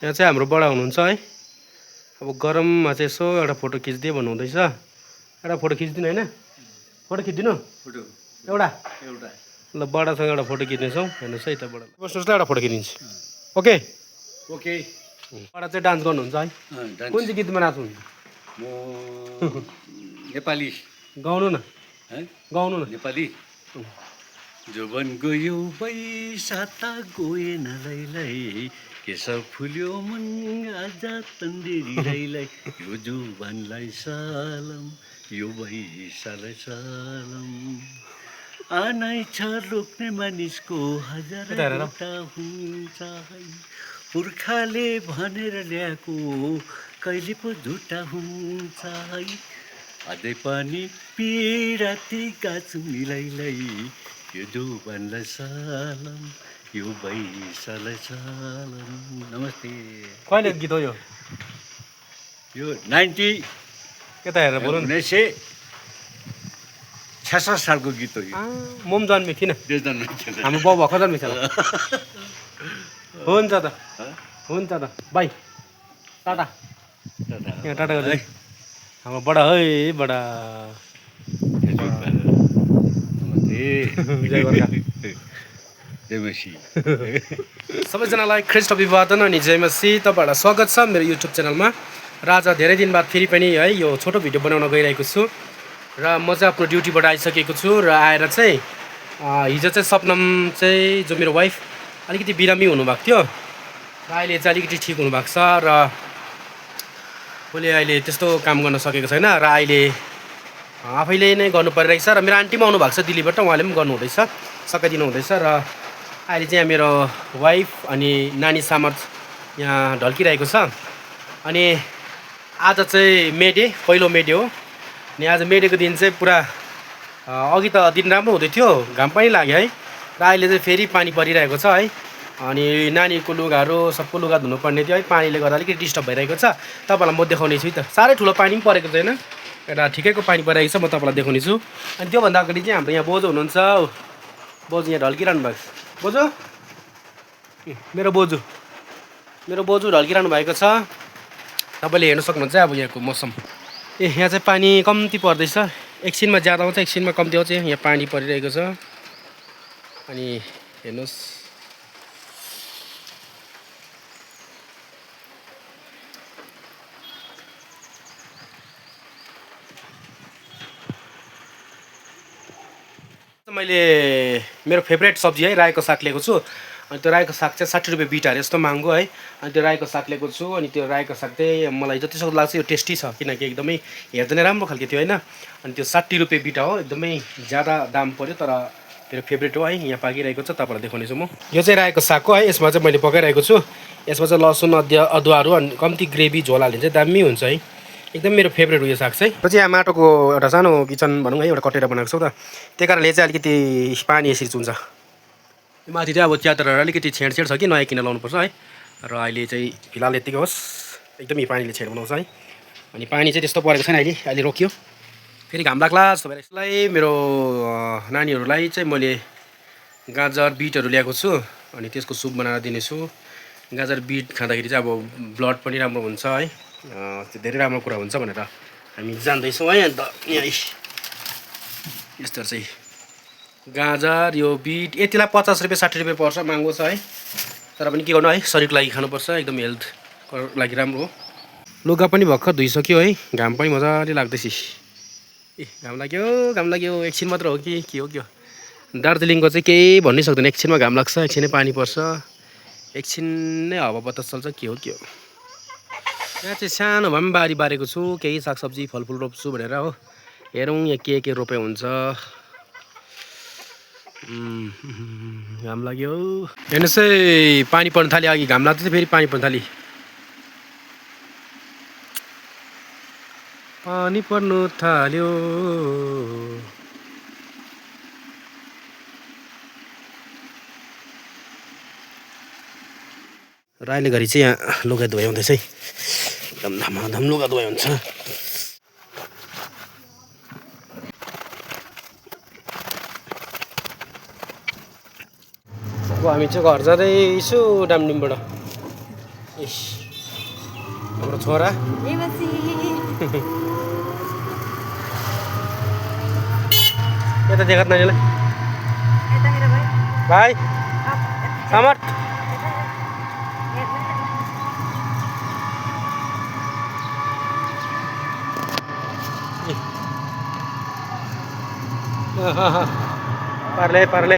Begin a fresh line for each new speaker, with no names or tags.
यहाँ चाहिँ हाम्रो बडा हुनुहुन्छ है। अब गरममा चाहिँ यसो एउटा फोटो खिच्दिए भन्नुहुँदैछ। एउटा फोटो खिच्दिनु होइन? फोटो खिच्दिनु? एउटा ल बडासँग एउटा फोटो खिच्नेछौँ। हेर्नुहोस् है त बडा बस्नुहोस् ल, एउटा फोटो खिचिदिन्छु। Okay
okay.
बडा चाहिँ डान्स गर्नुहुन्छ है। कुन चाहिँ गीतमा नाच्नुहुन्छ?
म नेपाली
गाउनु न, गाउनु न।
नेपाली जोबन गयो बैसाता गएन लैलै, केशव फुल्यो मन आज तन्देरी लैलै, यो जोबनलाई सालम यो बैसालाई सालम, आनै छ रोक्ने मानिसको हजार एउटा हुन्छ है, पुर्खाले भनेर ल्याएको कहिले पो झुटा हुन्छ है, अझै पनि पिराती गाछु मिलैलै, यो जोबनलाई सालम यो बैसालाई सालम। नमस्ते।
कहिले गीत हो यो?
यो 19
यता हेरेर बोल्नु न।
1966 सालको गीत हो यो।
म पनि जन्मेको थिइनँ। हाम्रो बाउ भर्खर जन्मेको छ। हुन्छ त, हुन्छ त, बाई टाटा। यहाँ टाटा गर्दै हाम्रो बडा है बडा। सबैजनालाई ख्रीष्ट अभिवादन अनि जय मसीह। तपाईँहरूलाई स्वागत छ मेरो युट्युब च्यानलमा। र आज धेरै दिन बाद फेरि पनि है यो छोटो भिडियो बनाउन गइरहेको छु। र म चाहिँ आफ्नो ड्युटीबाट आइसकेको छु र आएर चाहिँ हिजो चाहिँ सपनम चाहिँ जो मेरो वाइफ अलिकति बिरामी हुनुभएको थियो र अहिले चाहिँ अलिकति ठिक हुनुभएको छ र उसले अहिले त्यस्तो काम गर्न सकेको छैन र अहिले आफैले नै गर्नु परिरहेछ। र मेरो आन्टी पनि आउनुभएको छ दिल्लीबाट, उहाँले पनि गर्नुहुँदैछ, सकाइदिनु हुँदैछ। र अहिले चाहिँ यहाँ मेरो वाइफ अनि नानी सामर्थ यहाँ ढल्किरहेको छ। अनि आज चाहिँ मेडे, पहिलो मेडे हो। अनि आज मेडेको दिन चाहिँ पुरा अघि त दिन राम्रो हुँदै थियो, घाम पनि लाग्यो है, र अहिले चाहिँ फेरि पानी परिरहेको छ है। अनि नानीको लुगाहरू सबको लुगा धुनुपर्ने थियो है, पानीले गर्दा अलिकति डिस्टर्ब भइरहेको छ। तपाईँलाई म देखाउने छु त। साह्रै ठुलो पानी पनि परेको छैन, एउटा ठिकैको पानी परिरहेको छ। म तपाईँलाई देखाउने छु। अनि त्योभन्दा अगाडि चाहिँ हाम्रो यहाँ बोजू हुनुहुन्छ। बोजू यहाँ ढल्किरहनु भएको छ। बोजू, मेरो बोजू ढल्किरहनु भएको छ। तपाईँले हेर्नु सक्नुहुन्छ अब यहाँको मौसम। यहाँ चाहिँ पानी कम्ती पर्दैछ, एकछिनमा ज्यादा आउँछ एकछिनमा कम्ती आउँछ। यहाँ पानी परिरहेको छ। अनि हेर्नुहोस् मैले मेरो फेभरेट सब्जी है रायोको साग लिएको छु। अनि त्यो रायोको साग चाहिँ 60 रुपियाँ बिटा अरे यस्तो महँगो है। अनि त्यो रायोको साग लिएको छु। अनि त्यो रायोको साग चाहिँ मलाई जतिसक्दो लाग्छ यो टेस्टी छ, किनकि एकदमै हेर्दा नै राम्रो खालको थियो होइन। अनि त्यो 60 रुपियाँ बिटा हो, एकदमै ज्यादा दाम पऱ्यो तर मेरो फेभरेट हो है। यहाँ पाकिरहेको छ, तपाईँलाई देखाउनेछु म। यो चाहिँ रायोको सागको है, यसमा चाहिँ मैले पकाइरहेको छु। यसमा चाहिँ लसुन अदुवाहरू अनि कम्ती ग्रेभी झोल हाल्यो भने चाहिँ दामी हुन्छ है। एकदम मेरो फेभरेट हो यो साग चाहिँ। र चाहिँ यहाँ माटोको एउटा सानो किचन भनौँ है, एउटा कटेरा बनाएको छौँ त, त्यही कारणले चाहिँ अलिकति पानी यसरी चुन्छ। माथि चाहिँ अब च्यादरहरू अलिकति छेडछेड छ कि नयाँ किनेर लाउनुपर्छ है। र अहिले चाहिँ फिलहाल यत्तिकै होस्, एकदमै पानीले छेड बनाउँछ है। अनि पानी चाहिँ त्यस्तो परेको छैन, अहिले रोकियो। फेरि घाम लाग्ला जस्तो भएर यसलाई मेरो नानीहरूलाई चाहिँ मैले गाजर बिटहरू ल्याएको छु। अनि त्यसको सुप बनाएर दिनेछु। गाजर बिट खाँदाखेरि चाहिँ अब ब्लड पनि राम्रो हुन्छ है, त्यो धेरै राम्रो कुरा हुन्छ भनेर हामी जान्दैछौँ है। अन्त यहाँ यस्तो चाहिँ गाजर यो बिट यतिलाई 50 रुपियाँ 60 रुपियाँ पर्छ, महँगो छ है। तर पनि के गर्नु है, शरीरको लागि खानुपर्छ, एकदम हेल्थको लागि राम्रो हो। लुगा पनि भर्खर धोइसक्यो है, घाम पनि मजाले लाग्दैछ। ए घाम लाग्यो एकछिन मात्र हो कि के हो क्या। दार्जिलिङको चाहिँ केही भन्नै सक्दैन, एकछिनमा घाम लाग्छ, एकछिनै पानी पर्छ, एकछिन नै हावा बतास चल्छ, के हो। यहाँ चाहिँ सानो भए पनि बारी बारेको छु, केही सागसब्जी फलफुल रोप्छु भनेर हो। हेरौँ यहाँ के रोपे हुन्छ। घाम लाग्यो हेर्नुहोस् है, पानी पर्न थाल्यो। अघि घाम लाग्दै थियो, फेरि पानी पर्न थाल्यो। पानी पर्नु थाल्यो। र अहिले घरि चाहिँ यहाँ लुगा धोइ हुँदैछ है, एकदम धमाधम लुगा धोइ हुन्छ। अब हामी चाहिँ घर जाँदैछु डामडिमबाट। इस हाम्रो छोरा यता देखा नानीलाई भाइ समर्थ पार्ले